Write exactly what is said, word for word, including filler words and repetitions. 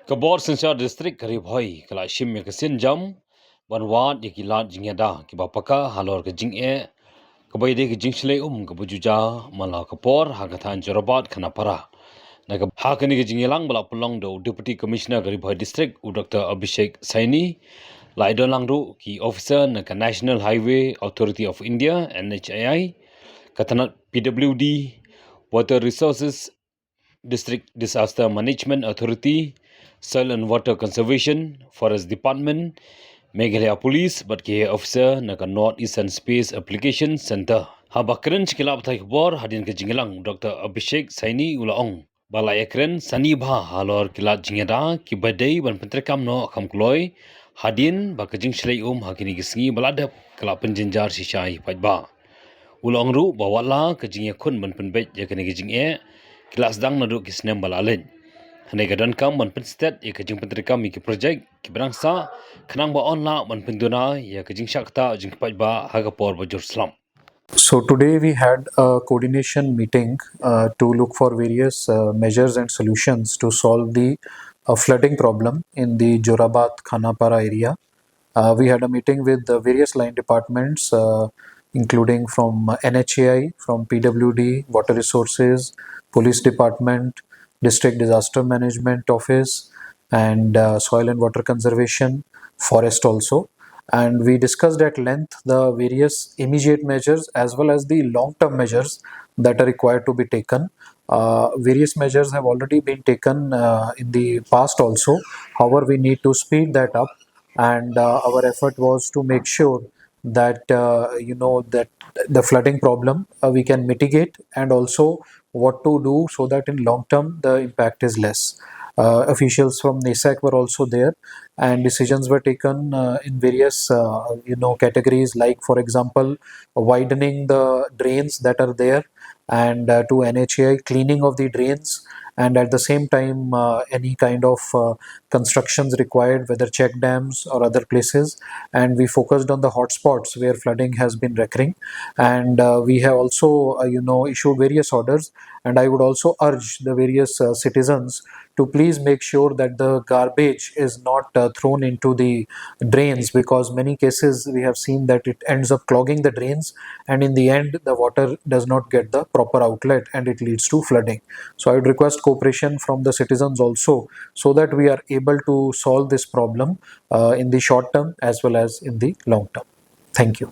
Ka bor synshar district ka Ri Bhoi ka la shim ïa ka sienjam ban wad ïa ki lad jingïada kiba paka halor ka jingeh kaba ïadei ka jingshlei um kaba ju jia man la ka por ha ka thaiñ Jorabat Khanapara. Na ka, ha kane ka jingïalang ba la pynlong da u Deputy Commissioner ka Ri Bhoi District, u Doctor Abhishek Saini, la ïadon lang ruh ki officer na ka National Highway Authority of India, N H A I, ka tnat P W D, Water Resources, District Disaster Management Authority, Soil and Water Conservation, Forest Department, Meghalaya Police bad ki officer na ka North Eastern Space Application Centre. Haba kren sha ki lad pathai khubor hadien ka jingïalang, Doctor Abhishek Saini u la ong ba la ïakren sani bha halor ki lad jingïada kiba dei ban pyntreikam noh kham kloi hadien ba ka jingshlei um ha kine ki sngi ba la dep ka la pynjynjar shisha ïa ki paidbah. U la ong ruh ba watla ka jingïakhun ban pynbeit ïa kane ka jingeh ki la sdang naduh ki snem ba la leit. Hynrei ka donkam ban pynstet ïa ka jingpyntreikam ïa ki projek kiba dang sah khnang ba yn lah ban pynduna ïa ka jingshah ktah jong ki paidbah ha ka por ba jur slap. So today we had a coordination meeting uh, to look for various uh, measures and solutions to solve the uh, flooding problem in the Jorabat Khanapara area. Uh, we had a meeting with the various line departments, uh, including from uh, N H A I, from P W D, Water Resources, Police Department, District Disaster Management Office, and uh, Soil and Water Conservation, Forest also. And we discussed at length the various immediate measures as well as the long-term measures that are required to be taken. Uh, various measures have already been taken uh, in the past also. However, we need to speed that up, and uh, our effort was to make sure that uh, you know that the flooding problem uh, we can mitigate, and also what to do so that in long term the impact is less. Uh, officials from NESAC were also there, and decisions were taken uh, in various uh, you know categories, like, for example, widening the drains that are there, and uh, to N H A I, cleaning of the drains, and at the same time uh, any kind of uh, constructions required, whether check dams or other places. And we focused on the hotspots where flooding has been recurring, and uh, we have also uh, you know issued various orders. And I would also urge the various uh, citizens to please make sure that the garbage is not uh, thrown into the drains, because many cases we have seen that it ends up clogging the drains, and in the end the water does not get the proper outlet and it leads to flooding. So I would request cooperation from the citizens also, so that we are able to solve this problem uh, in the short term as well as in the long term. Thank you.